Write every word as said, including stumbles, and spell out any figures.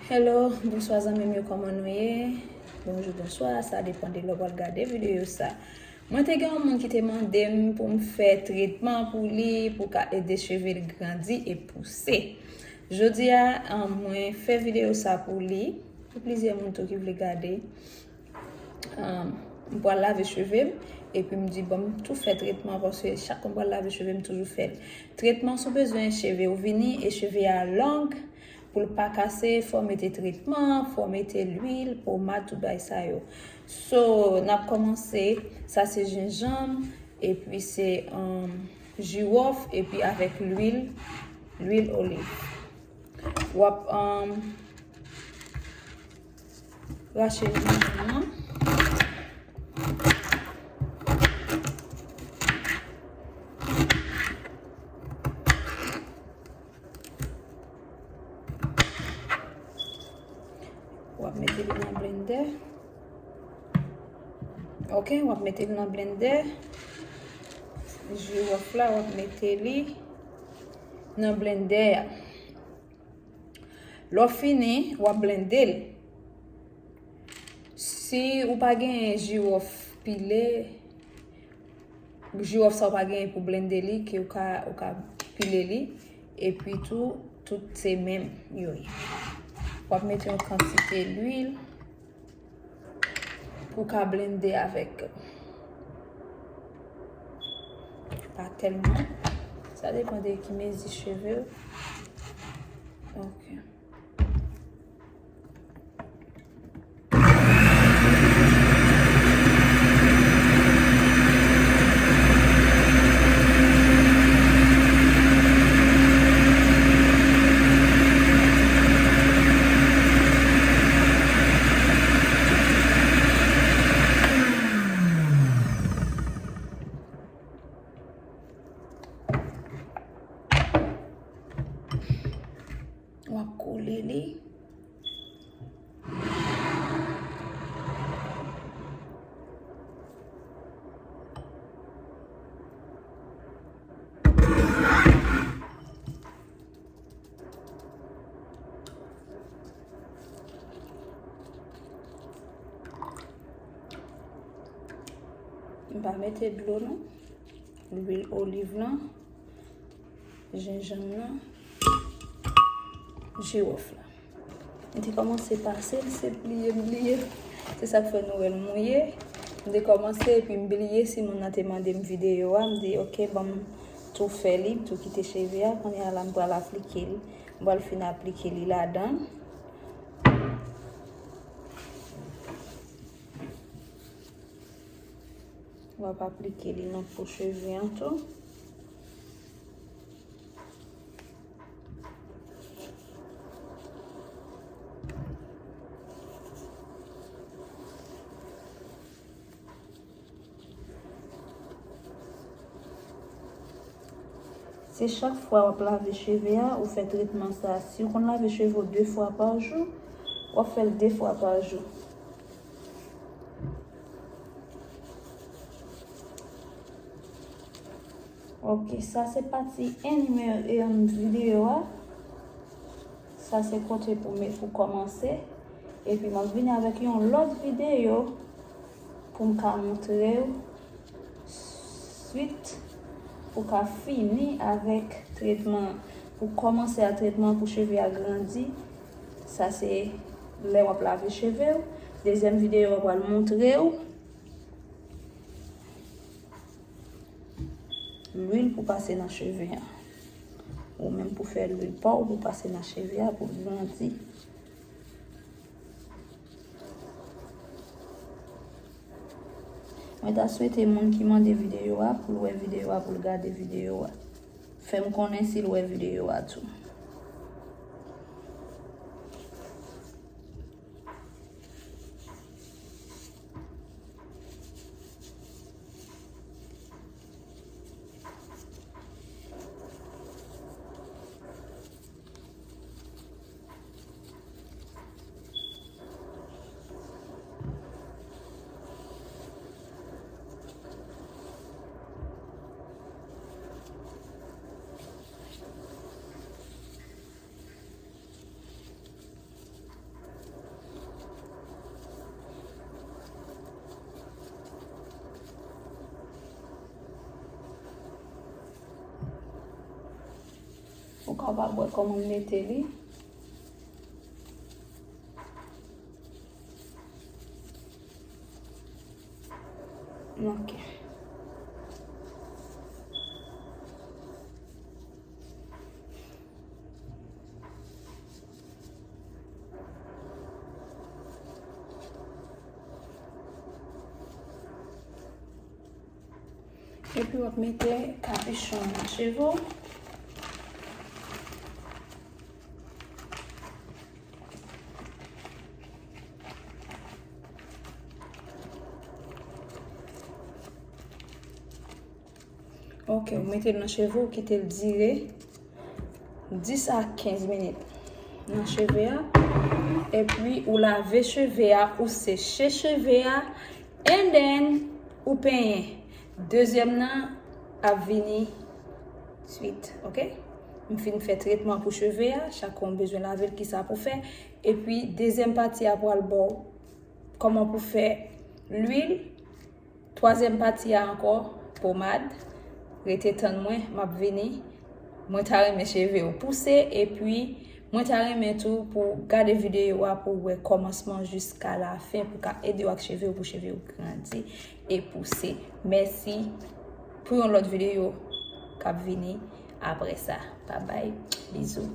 Hello, bonswa zanmi m yo, kòman nou ye? Bonjou, bonswa, sa depann de lè w pral gade videyo sa. Mwen te gen yon moun ki te mande m pou m fè tretman pou li, pou ka ede cheve l grandi e pouse. Jodi a, um, mwen fè videyo sa pou li, pou plizyè moun tou ki vle gade. Um, m pral lave cheve m, epi m di, bon, m tou fè tretman, paske chak mwen pral lave cheve m, toujou fè l. Tretman, si w bezwen cheve w vini e cheve a long, pou l pa kase, fò w mete tretman, fò w mete lwil, pomad, tout bagay sa yo. So, n ap kòmanse, sa se jenjanm, epi se, um, jiwòf, epi avèk lwil, lwil oliv. W ap, um, rache jenjanm nan. W ap mete li nan blendè. Ok, w ap mete li nan blendè. Jiwòf la, w ap mete li nan blendè a. Lè w fini, w ap blende l. Si ou pa genyen jiwòf pile, jiwòf sa ou pa genyen pou blende li, ke ou ka, ou ka pile li. Epi tou, tout se menm yo ye. W ap mete yon kantite lwil pou ka blende avèk. Pa tèlman. Sa depann de ki mezi cheve w. Ok. W ap kole li. M pa mete dlo non. Lwil oliv lan, jenjanm nan, jiwòf la. M te kòmanse pase l, se pliye m pliye. Se sa k fè nou wè l mouye. M te kòmanse epi m bliye si moun nan te mande m videyo a. M di, ok, ban m tou fè li, m tou kite cheve a. Kounye a la, m pral aplike li. M pral fin aplike li ladan l. W ap aplike li nan po cheve an tou. Se chak fwa w ap lave cheve a, ou fè tretman sa. Si w konn lave cheve w de fwa pa jou, w ap fè l de fwa pa jou. Ok, sa se pati en nimewo, e, videyo a. Sa se kote pou met, pou kòmanse. Epi m ap vini avèk yon lòt videyo pou m ka montre w swit pou ka fini avèk tretman, pou kòmanse a tretman pou cheve a grandi. Sa se lè w ap lave cheve w. Dezyèm videyo a pral montre w lwil pou pase nan cheve a. Ou menm pou fè lwil pa w pou pase nan cheve a pou l grandi. Mwen ta swete moun ki mande videyo a pou l wè videyo a, pou l gade videyo a. Fè m konnen si l wè videyo a tou. Ou kapab wè kòman m mete li. Ok. Epi w ap mete kapichon nan cheve w. Ok, ou mete l nan cheve w, kite l dire dis a kenz minit nan cheve a. Epi ou lave cheve a, ou seche cheve a, and then ou penyen. Dezyèm nan ap vini swit, ok? M fin fè tretman pou cheve a, chak ou bezwen lave l, kisa pou fè. Epi dezyèm pati a pral ba w kòman pou fè lwil. Twazyèm pati a ankò, pomad. Rete tann mwen, m ap vini. Mwen ta renmen cheve w pouse, epi mwen ta renmen tou pou w gade videyo a pou w wè kòmansman jiska lafen, pou ka ede w ak cheve w, pou cheve w grandi e pouse. Mèsi. Pou yon lòt videyo k ap vini apre sa. Babay. Bizou.